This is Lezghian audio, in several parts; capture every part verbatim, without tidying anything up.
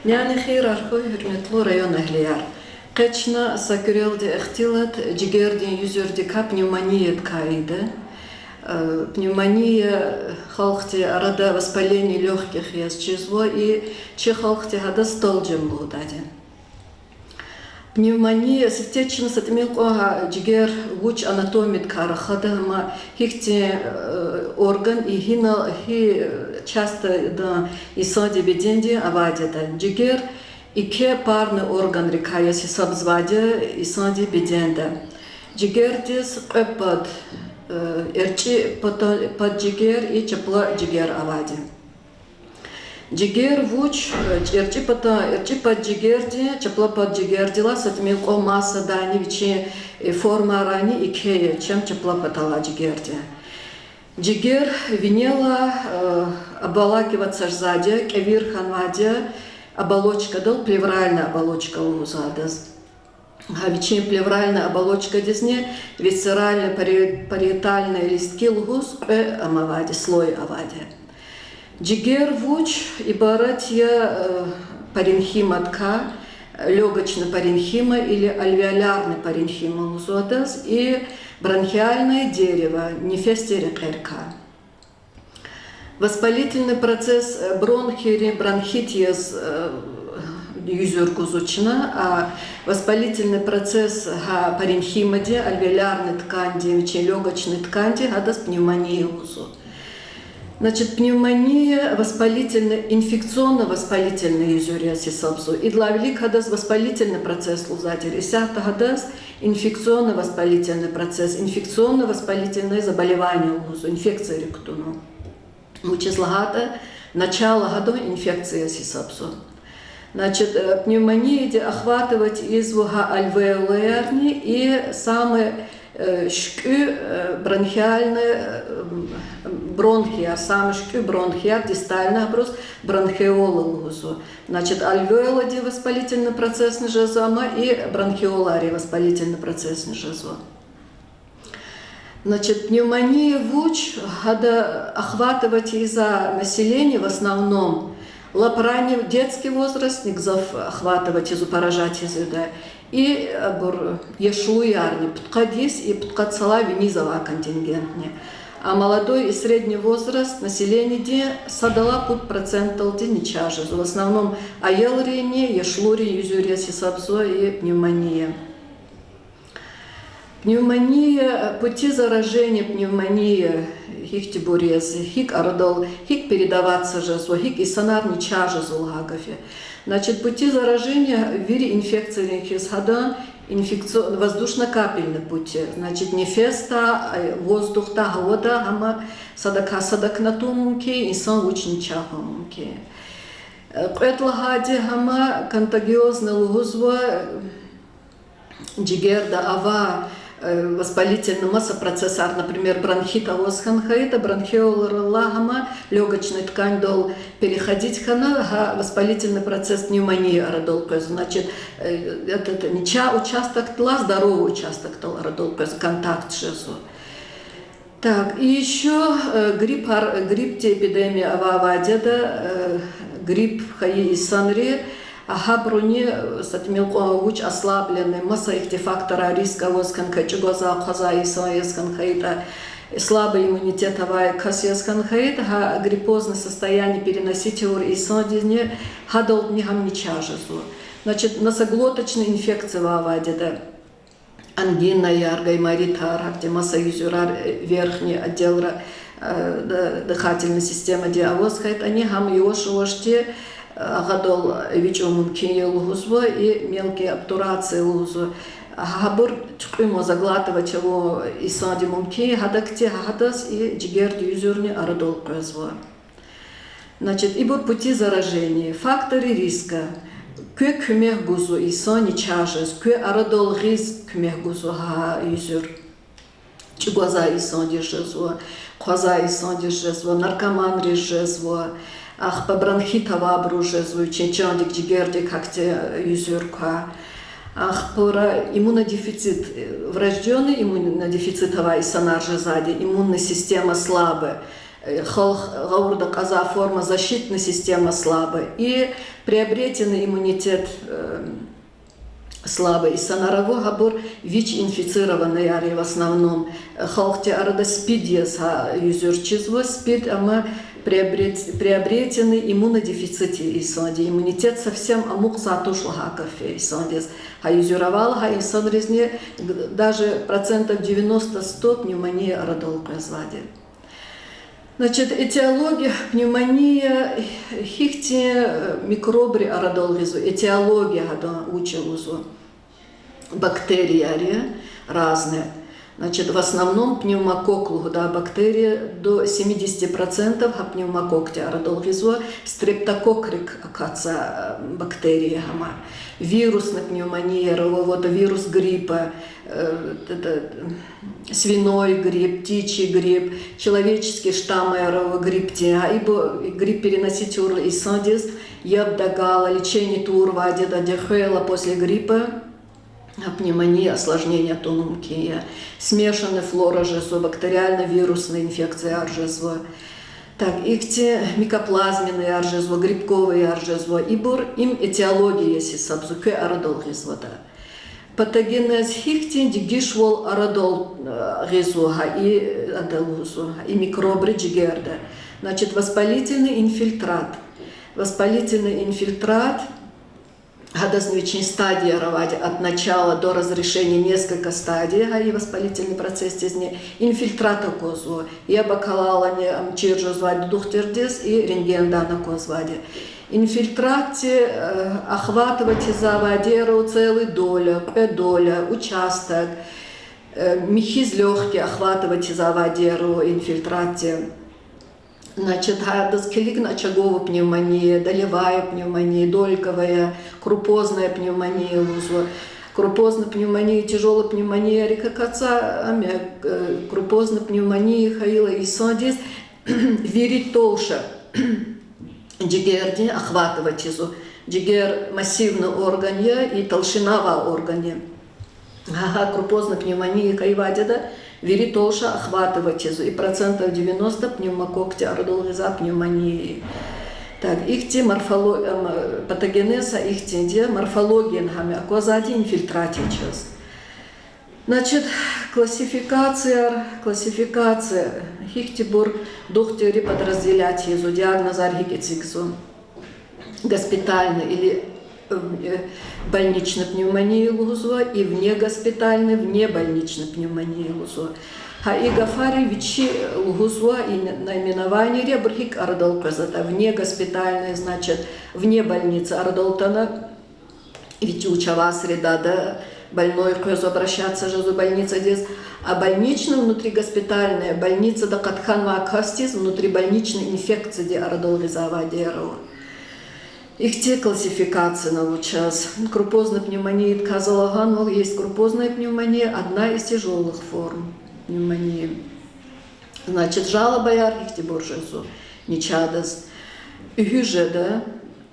Няни хийирар хьуй, гьуьрметлу район эгьлияр. Къе чна са куьрелди ихтилат жигердин юзуьрдикай пневмониядикай ийида. Э, пневмония халкьдин арада воспаление лёгких яз чизва, и чи халкьди гьадаз столбнями лугьудайди. Пневмония, сифте чна са тӀимил кьван гьа жигер вуч анатомиядикай рахада, амма гьихьтин, э, орган и гьина, гьи, э, частьда инсандин бедендин авайди ятӀа. Жигер еке парный органрикай яз гьисабзавайди я инсандин беденда. Жигердиз кьве пад, э, эрчӀи пата-, пад жигер и чапла жигер авайди. Жигер вуч, э, эрчӀи пата-, эрчӀи пад жигерди чапла пад жигердилай са тӀимил кьван массадани вичин, э, формайрани еке я, чем чапла паталай жигерди. Жигер винелай, э, обволакиваться жезвайди я, кӀевир хьанвайди я, оболочкадал, плевральная оболочка лугьузва адаз. Гьа вичин плевральный оболочкадизни висцеральный, пари-, париетальный листки лугьуз кьве ам авайди, слой авайди. Жигер вуч ибарат я, э, паренхимадикай, лёгочный паренхима или альвеолярный паренхима лугьузва адаз, и бронхиальное дерево, нефесдин рекьерикай. Воспалительный процесс, э, бронхийрин бронхит яз, э, юзуьр гузва чна, а воспалительный процесс гьа паренхимадин, альвеолярный тканьдин, вичин лёгочный тканьдин, гьадаз пневмония лугьузва. Значит, пневмония воспалительный, инфекционно-воспалительный юзуьр яз гьисабзава. Идалай вилик гьадаз воспалительный процесс лугьузвайди тир. Исятда гьадаз инфекционно-воспалительный процесс, инфекционно-воспалительное заболевание лугьузва, инфекцияри кутунва. Вучиз лагьайтӀа начало гьадан инфекция яз гьисабзава. Значит, э, пневмонияди охватывать ийизва гьа альвеолаярни и самый, э, шуькӀуь, э, бронхиальный, э, бронхияр, самый шуькӀуь бронхияр, дистальный, абуруз бронхиола лугьузва. Значит, альвеоладин воспалительный процессни жезва ам и бронхиолайрин воспалительный процессни жезва. Значит, пневмония вуч, гьада охватывать ийизвай население в основном лап ранний, детский возрастни гзаф охватывать ийизва, поражать ийизвайди я, и абур яшлуярни, пудкъад йис и пудкъад йисалай виниз авай контингентни. А молодой и средний возраст населениедин садалай пуд процентдалди начагъ жезва. В основном аялринни яшлурин юзуьр яз гьисабзава и пневмония. Пневмония, пути заражения пневмонии гьихьтинбур я, гьикӀ арадал, гьикӀ передаваться жезва, гьикӀ инсанар начагъ жезва лагьай гаф я. Значит, пути заражения вири инфекцийрин хьиз гьада инфекци-, воздушно-капельный пути. Значит, нефесда, э, воздухда, гьавада, гьама садакай садакни атун мумкин, инсан вуч начагъ хьун мумкин. Э, кьвед лагьайди гьама контагиозный лугьузва, жигерда авай, э, воспалительный маса процессар, например, бронхит аваз хьана хьайитӀа, бронхиоларилай гьама лёгочный тканьдал переходить хьана, гьа воспалительный процесс пневмонии арадал къвезва. Значит, э, этот, начагъ участокдилай здоровый участокдал арадал къвезва, контакт жезва. Так, и ещё, э, гриппар, гриппдин эпидемия авай вахтунда, э, грипп хьайи инсанри, а гьабуруни, э, са тӀимил кьван вуч ослабленный, маса ихьтин факторар, риск аваз хьана хьайитӀа, чӀугвазвай, хъвазвай инсан яз хьана хьайитӀа, слабый иммунитет авай кас яз хьана хьайитӀа, гьа гриппозное состояние переносить авур инсандизни гьадалдни гьам начагъ жезва. Значит, носоглоточный инфекция авай вахтунда, ангинаяр, гайморитар, гьахьтин маса юзуьрар, э, верхний отделра, э, д-, дыхательный системади аваз хьайитӀани, гьам яваш-явашди, э, агъадал эвичӀун мумкин я лугьузва, и мелкие обтурации лугьузва. Гьабур туькьуьман, заглатывать авун инсандиз мумкин я, гьадакди гьадаз и жигердин юзуьрни арадал къвезва. Значит, ибур пути заражения, факторы риска. Квез куьмек гузва инсан начагъ жез, квез арадал гъиз куьмек гузва гьа юзуьр. ЧӀугвазвай инсандиз жезва, хъвазвай инсандиз жезва, наркоманриз жезва, ахпа бронхит авайбуруз жезва, вичин чандик, жигердик гьахьтин юзуьр квай. Ахпа иммунодефицит, врождённый иммунодефицит авай инсанар жезвайди, иммунная система слабая. Халкь гъавурда кьазвай форма защитной системы слабый и приобретенный иммунитет слабый инсанар ава, гьабур ВИЧ-инфицированныйяр я в основном. Халкьдин арада СПИД яз гьа юзур чизва, СПИД ама приобрет-, приобретенный иммунодефицит я инсандин, иммунитет совсем амукьзавай туш лагьай гаф я инсандиз. Гьа юзур авайла гьа инсанризни даже процентов девяносто, сто пневмония арадал къвезвайди. Значит, этиология пневмонии, гьихьтин микробри арадал гъизва, этиология гьадан вуч я лугьузва. Бактерияр я разные. Значит, в основном пневмококк лугьудай бактерия, до семидесяти процентов гьа пневмококкди арадал гъизва, стрептококкрик акатзавай бактерия гьам я. Вирусный пневмонияр ава, вот вирус гриппа, свиной грипп, птичий грипп, человеческий штаммар ава гриппдин, гьа ибур грипп переносить авурла инсандиз, яб тагайла, лечение тавурвайди я, дехвейла после гриппа, гьа пневмония осложнение атун мумкин я. Смешанный флора жезва, бактериально-вирусный инфекцияр жезва. Так, ихьтин микоплазменныйяр жезва, грибковыйяр жезва. Ибур им этиология яз гьисабзава, квез арадал гъизватӀа. Патогенез гьихьтин дегишвал арадал гъизва, гьа и, ада лугьузва, гьа и микробри жигерда. Значит, воспалительный инфильтрат. Воспалительный инфильтрат, гьадазни вичин стадияр авайди, от начала до разрешения несколько стадий, гьа и воспалительный процессдизни инфильтрат аквазва. Яб акалайлани ам чир жезвайди духтурдиз и рентгендай аквазвайди. Инфильтратди охватывать ийизвайди я целый доля, кьве доля, участок, михьиз лёгкий охватывать ийизвайди я инфильтратди. Значит, гьадаз килигна очаговая пневмония, долевая пневмония, дольковая, крупозная пневмония лугьузва. Крупозная пневмония, тяжёлая пневмонияяр акатзава, ам я, крупозная пневмония хьайила инсандиз вири толша жигердин охватывать ийизва. Жигер массивный орган я и толщина авай орган я. Гьа, гьа крупозная пневмония хьайивайди ятӀа, вири толша охватывать ийизва, и процентов девяносто пневмококкди арадал гъизвай пневмония. Так, ихьтин морфоло-, патогенез гьа ихьтинди я, морфологияни гьам я аквазвайди, инфильтрат я чаз. Значит, классификацияр, классификация, гьихьтинбур духтурри подразделять ийизва, диагнозар гьикӀ эцигзава. Госпитальный или больничный пневмония лугьузва, и внегоспитальный, внебольничный пневмония лугьузва. Гьа и гафари вичи лугьузва, и наименованийри, абур гьикӀ арадал къвезватӀа. Внегоспитальный, значит, вне больницы арадал атана, вич-, вич авай средада больной къвезва, обращаться жезва больницадиз. А больничный, внутригоспитальный, больницада къатканвай касдиз внутрибольничный инфекцияди арадал гъизвайди я. Ихьтин классификация ава чаз. Крупозная пневмония, квез лагьанвал, есть крупозная пневмония, одна из тяжёлых форм пневмонии. Значит, жалобаяр ихьтинбур жезва начагъдаз. Уьгьуь жеда,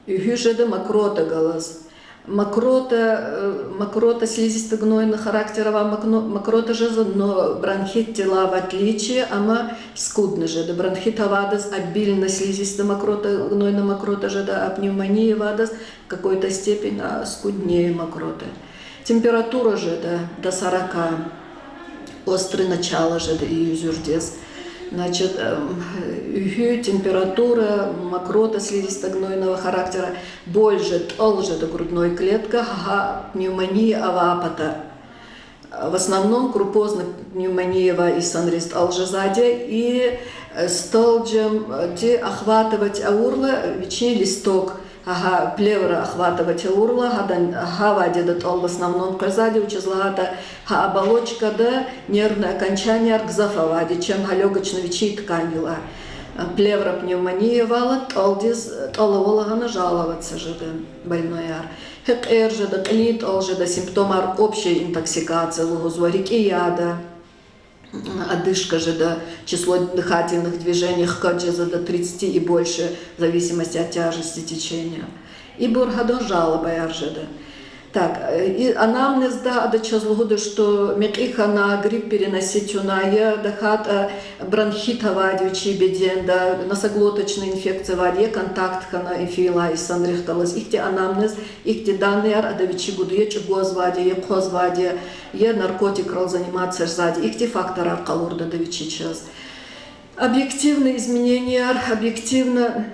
уьгьуь жеда мокрота галаз. Мокрота, мокрота слизисто-гнойного характера авай мокрота жезва, но бронхитдилай в отличие ама скудно жеда. Бронхит авайдаз обильно слизисто мокрота, гнойная мокрота жеда, а пневмония авайдаз в какой-то степени скуднее мокрота. Температура жеда до сорока. Острое начало жеда и юзурдиз. Значит, уьгьуь, температура, мокрота слизисто-гнойного характера, боль жеда, тӀал жеда грудной клетка, гьа пневмония авай пата. В основном крупозная пневмония авай инсанриз тӀал жезвайди я, и столбик охватывать авурла вичин листок, гьа плевра охватывать авурла, гьадан, гьавайди я тӀал в основном къвезвайди, вучиз лагьайтӀа гьа оболочкада нервный окончанияр гзаф авайди, чем гьа лёгочный вичин тканилай. Плевропневмония авайла тӀалдиз, тӀал ава лагьана жаловаться жеда больнояр. Гьекьер жеда, кьилин тӀал жеда, симптомар общая интоксикация лугьузва, рикӀи яда, одышка жеда, число дыхательных движений хкаж жезва до тридцати и больше, в зависимости от тяжести течения. Ибур гьадан жалобаяр жеда. Так, э, и анамнезда ада чаз лугьуда, что мекьи хьана, грипп переносить авуна, я тахьайтӀа бронхит авайди вичин беденда, носоглоточная инфекция авайди, я контакт хьана инфекциялай инсанрихъ галаз. Ихьтин анамнез, ихьтин данныяр ада вичи гуда, я чӀугвазвайди, я хъвазвайди, я наркотикрал заниматься жезвайди, ихьтин факторар къалурда ада вичи чаз. Объективный измененияр, объективно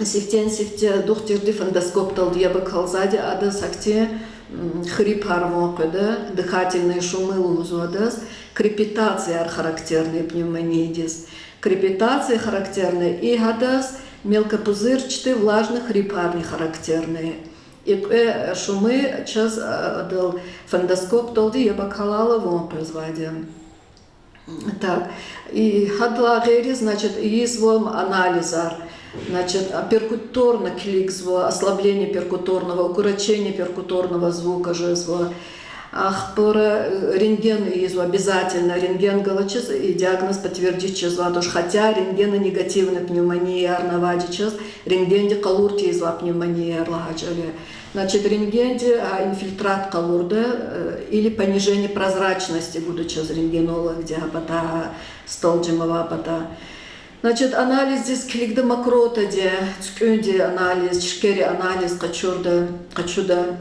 сифтени-сифте духтурди фонендоскопдалди яб акалзавайди, адаз ахьтин, м, хрипар ван къведа, дыхательные шумы лугьузва адаз, крепитацияр характерный пневмониядиз. Крепитация характерный, и гьадаз мелкопузырчатый влажный хрипарни характерный. И кьве шумы чаз, а, адал фонендоскопдалди яб акалайла ван къвезвайди. Так, и гьадалай гъейри, значит, ийизва анализар. Значит, а, перкуторно килигзава, ослабление перкуторного, укорочение перкуторного звука жезва. Ахпа, э, рентген ийизва обязательно, рентген галачиз и диагноз подтвердить жезвайди туш, хотя рентгенонегативный пневмонияярни авайди чаз, рентгенди къалур тийизвай пневмонияяр лагьай чӀал я. Значит, рентгенди, а, инфильтрат къалурда, э, или понижение прозрачности гуда чаз рентгенологди гьа патай, столжим авай патай. Значит, анализдиз килигда мокротади, цуькуьнди анализ, шкери анализ къачурда, къачуда.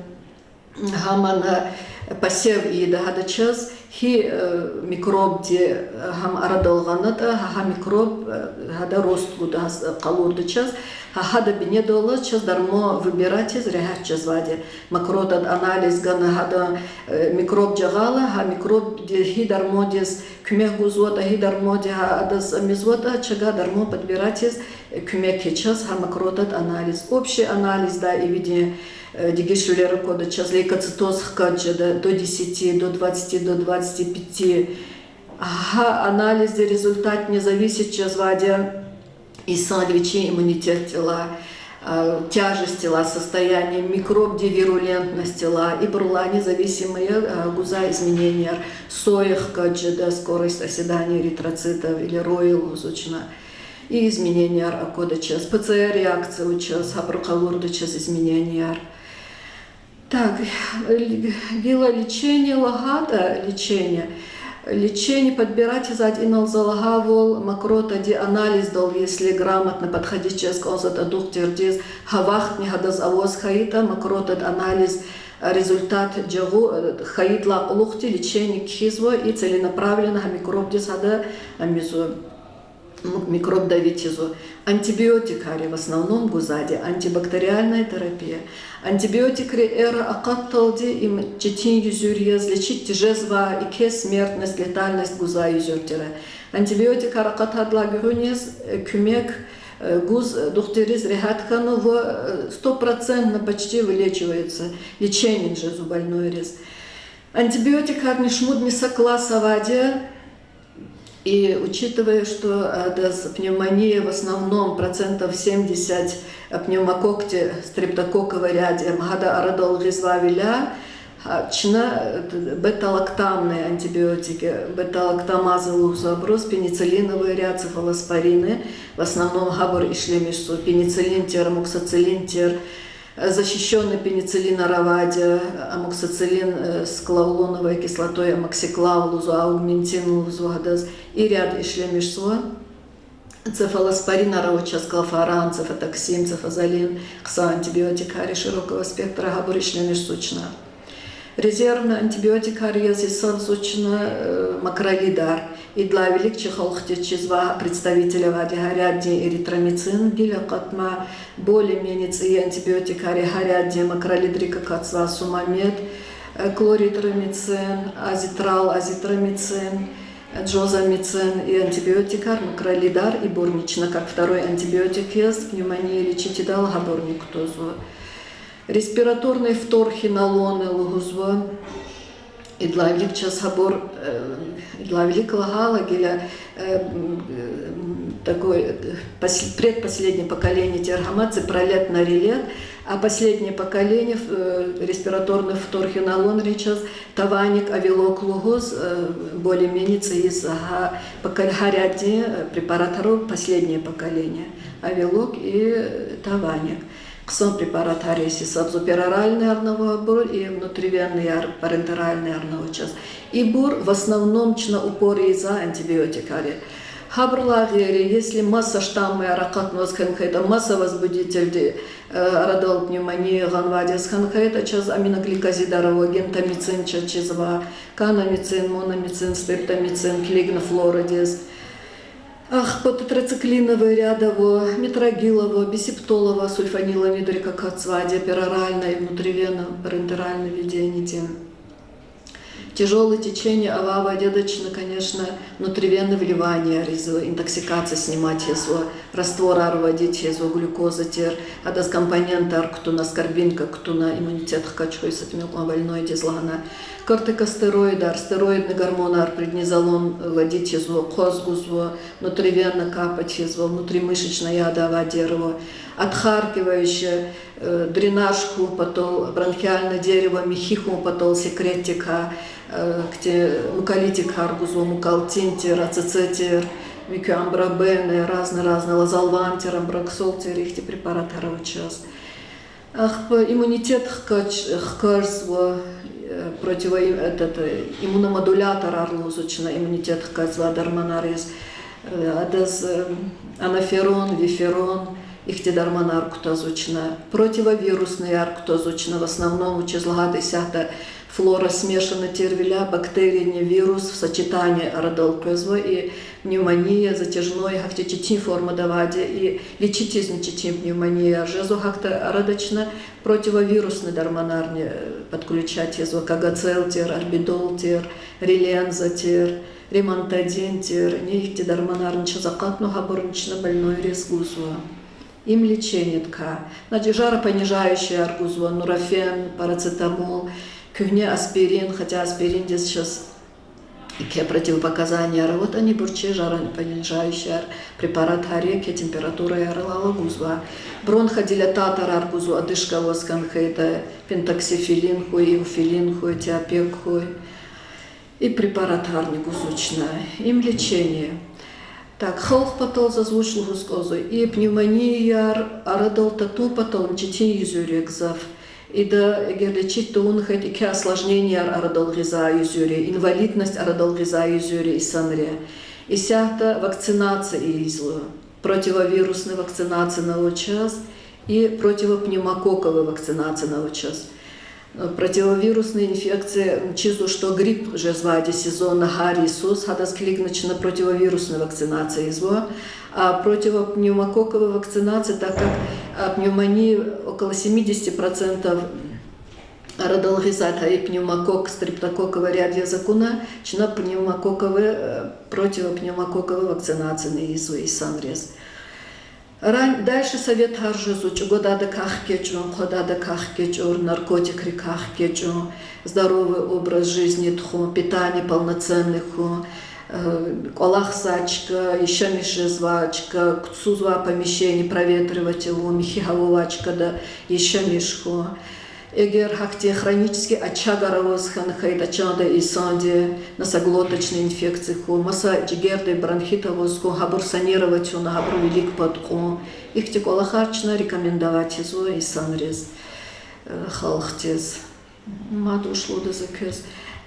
Гьамана посев ийида гьада чаз, гьи, э, микробди, э, гьам арадал гъанатӀа, гьа, гьа микроб, э, гьада рост гуда, гьа с-, къалурда чаз, гьа, гьада бинедаллаз чаз дарман выбирать ийиз регьят жезвайди. Мокротада анализ гана, гьада, э, микроб жагъайла, гьа микробди гьи дармандиз куьмек гузватӀа, гьи дарманди гьа адаз мизватӀа, чавай дарман подбирать ийиз, э, куьмек я чаз гьа мокротада анализ. Общий анализда ивидин, э, дегишвилер аквада чаз, лейкоцитоз хкаж жеда до десяти, до двадцати, до двадцати пяти. Гьа анализдин результатни зависит жезвайди я инсандин вичин иммунитетдилай, а, тяжестилай, состояние, микробдин вирулентностьдилай, ибурлайни зависимо я, а, гузвай измененияр, соя хкаж жеда, скорость оседания эритроцитов или роя лугьузва чна. И измененияр аквада чаз, ПЦР реакция ава чаз, гьабуру къалурда чаз измененияр. Так, гила лечение лагьайтӀа, лечение. Лечение подбирать ийизвайди инал за лагьайвал, мокротади анализдал, если грамотно подходить жез кӀанзаватӀа духтурдиз, гьа вахтни гьадаз аваз хьайитӀа, мокротада анализ, результат жагъу, хьайидалай кьулухъди лечение кхьизва и целенаправленно гьа микробдиз гьада амизва, м-, микроб давить ийизва. Антибиотикар я в основном гузвайди, антибактериальная терапия. Антибиотикрин эра акъатдалди им четин юзур яз, лечить жезвай, еке смертность, летальность гузвай юзур тир. Антибиотикар акъатайдалай гуьгъуьниз, э, куьмек, э, гуз, э, духтурриз регьят хьанва, э, стопроцентно почти вылечивается, лечение жезва больнойриз. Антибиотикарни шумудни са класс авайди я, и учитывая, что, э, адаз пневмония в основном процентов семьдесят, э, пневмококкди, стрептококковый ряд, э, гьада арадал гъизвайвиляй, а, чна, э, бета-лактамные антибиотики, бета-лактамазы лугьузва абуруз, пенициллиновый ряд, цефалоспорины, в основном гьабур ишлемишзава, пенициллин тир, амоксициллин тир, э, защищённый пенициллинар авайди я, амоксициллин, э, с клоуленовой кислотой, амоксиклав лугьузва, аугментин лугьузва гьадаз, и ряд ишлемишзава. Цефалоспоринар ава чаз, клофаран, цефатоксин, цефазолин, хъсан антибиотикар я широкого спектра, гьабур ишлемишзава чна. Резервный антибиотикар яз гьисабзава чна, э, макролидар. Идалай вилик чи халкьдиз чизвай, представитель авайди я гьа ряддин эритромицин, гила акъатмай, более-менее цӀийи антибиотикар я гьа ряддин макролидрик акатзавай сумамед, э, клоритромицин, азитрал, азитромицин, э, джозамицин, и антибиотикар, макролидар, ибурни чна как второй антибиотик яз пневмония лечить ийидайла гьабурни кутазва. Респираторный фторхинолоны лугьузва. Идалай вилик чаз гьабур, э, идалай вилик лагьайла гила, э, м, такой, э, пос-, предпоследнее поколение тир гьам, ципролет, норилет, а последнее поколение, э, респираторный фторхинолонрин чаз Тованик, Авелок лугьуз, э, более-менее цӀийиз гьа покол-, гьа ряддин, э, препаратар, последнее поколение, Авелок и, э, Тованик. Хъсан препаратар я, гьисабзава, пероральныйяр ава абур, и внутривенныйяр, парентеральныйяр ава чаз. Ибур в основном чна упор ийизва антибиотикар я. Гьабурулай гъейри, если масса штаммаяр акъатнаваз хьайитӀа, масса возбудительди, э, арадал пневмония гъанвайди яз хьайитӀа, чаз аминогликозидар ава, гентамицин чаз чизва, канамицин, мономицин, стрептомицин, клигна флорадиз. Ахпа тетрациклиновый ряд ава, метрогил ава, бисептол ава, сульфаниламид рикӀ акатзавайди я, перорально и внутривенно, парентеральное введениеди. Тяжёлое течение авайвайди яда чна, конечно, внутривенно вливанияр ийизва, интоксикация снимать ийизва, растворар вводить ийизва, глюкоза тир, гьадаз компонентар кутуна, аскорбинка кутуна, иммунитет хкаж хьуй са тӀимил кьван больнойдиз лагьана. Кортикостероидар, стероидный гормонар, преднизолон вводить ийизва, хъваз гузва, внутривенно капать ийизва, внутримышечный яда авайди яр ава, отхаркивающее, э, дренаж хьун патал, бронхиальное дерево михьи хьун патал секретдикай, э, хьтин муколитикар гузва, мукалтин тир, ацетат тир, мекуамбрабен, разный-разный, лазолван тир, амброксол тир, ихьтин препаратар ава чаз. Ахпа иммунитет хкаж-, хкажзава, э, противо-, этот, э, иммуномодуляторар лугьузва чна, иммунитет хкажзавай дарманар яз, э, адаз, э, анаферон, виферон, ихьтин дарманар кутазва чна. Противовирусныйяр кутазва чна, в основном, вучиз лагьайтӀа исятда флора смешанная тирвиляй, бактерияни вирус в сочетании арадал къвезва, и пневмония затяжной, гьахьтин четин формада авайди, и лечитьизни четин пневмонияяр жезва, гьахьтин арада чна противовирусный дарманарни, э, подключать ийизва, кагацел тир, арбидол тир, реленза тир, ремантадин тир, ни ихьтин дарманарни чаз акъатнава, гьабурни чна больнойриз гузва. Им лечениедикай. Значит, жаропонижающеяр гузва, нурофен, парацетамол, куьгьне аспирин, хотя аспириндиз чаз еке противопоказанияр аватӀани, ибур чи жаропонижающеяр, препаратар я, еке температураярал ала гузва. Бронходилататорар гузва, одышка аваз хьайитӀа, пентоксифилин хьуй, иуфилин хьуй, теопек хьуй. И препаратарни гузва чна, им лечение. Так, халкь патал заз вуч лугьуз кӀанзава, и пневмонияяр арадал татун патал четин юзуьр я гзаф. Ида эгер лечить тавун хьайитӀа, еке осложненияяр арадал гъизвай юзуьр я, инвалидность арадал гъизвай юзуьр я инсанри. Исятда вакцинация ийизва, противовирусный вакцинация ава чаз и противопневмококковый вакцинация ава чаз. Противовирусный инфекция, чизва, что грипп жезвайди сезонно гьар йисуз, гьадаз килигна чна противовирусный вакцинация ийизва. А противопневмококковый вакцинация, так как, а, пневмония около семидесяти процентов арадал гъизвайди я, и пневмококк, стрептококковый ряд яз акуна, чна пневмококковый, э, противопневмококковый вакцинацияни ийизва инсанриз. Ран-, дальше советар жезва: чӀугвадайдакай хкечӀун, хъвадайдакай хкечӀур, наркотикрикай хкечӀун, здоровый образ жизни тухун, питание полноценный хьун, э, кӀвалахзавай чка, яшамиш жезвай чка, кутсузвай помещение проветривать авун, михьи гьава авай чкада яшамиш хьун. Эгер гьахьтин хронический очагар аваз хьана хьайитӀа, чанда инсанди носоглоточный инфекция хьун, маса жигердин бронхит аваз хьун, гьабур санировать авуна, гьабурун вилик пад кьун. Ихьтин кӀвалахар чна рекомендовать ийизва инсанриз, э, халкьдиз. Мад вуч лугьуда за квез.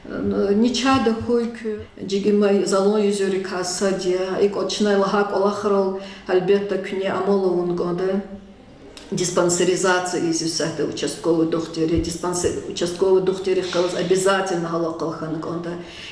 Э, ничада хьуй куь, жигима залан юзуьрикай сад я. ИкӀ чна лагьай кӀвалахрал, гьелбетда, куьне амал авун кӀанда. Диспансеризация ийиз исятда участковый духтурри, диспансер-, участковый духтуррихъ галаз обязательно гьалакьал хьана кӀанда.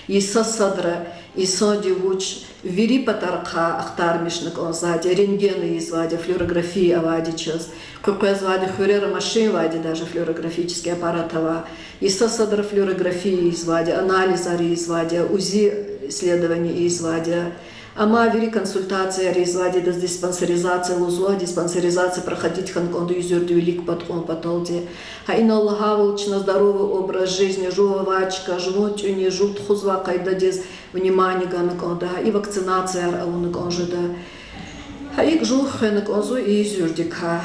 Йиса садра инсанди вуч, вири патарихъай ахтармишна кӀанзавайди, рентген ийизвайди, флюорография авайди чаз. Къекъвезвайди хуьрера машин авайди, даже флюорографический аппарат авай. Йиса садра флюорография ийизвайди, анализар ийизвайди, УЗИ исследование ийизвайди. Амма вири консультацияр ийизвайди, адаз диспансеризация лугьузва, диспансеризация проходить хьана кӀанда юзуьрдин вилик пад кьун паталди. Гьа инал лагьайвал, чна здоровый образ жизни, жув авай чка, жуван тӀуьни, жув тухузвай къайдадиз внимание гана кӀанда, гьа и вакцинацияр авуна кӀан жеда. Гьа икӀ жув хвена кӀанзава и юзуьрдикай.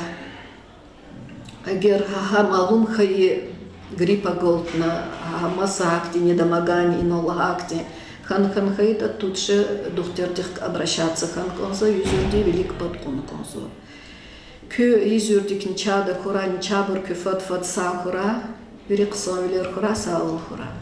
Эгер гьа, гьа малум хьайи грипп агалкьна, гьа маса гьахьтин недомогание, инал лагьай гьахьтин хьана хьайитӀа, тут же духтурдихъ обращаться хьана кӀанзава, юзуьрдин вилик пад кьуна кӀанзава. Куь уьзуьрдикни чанда хьурай, начагъбур куь фад-фад сагъ хьурай, вири хъсанвилер хьурай, сагъвал хьурай.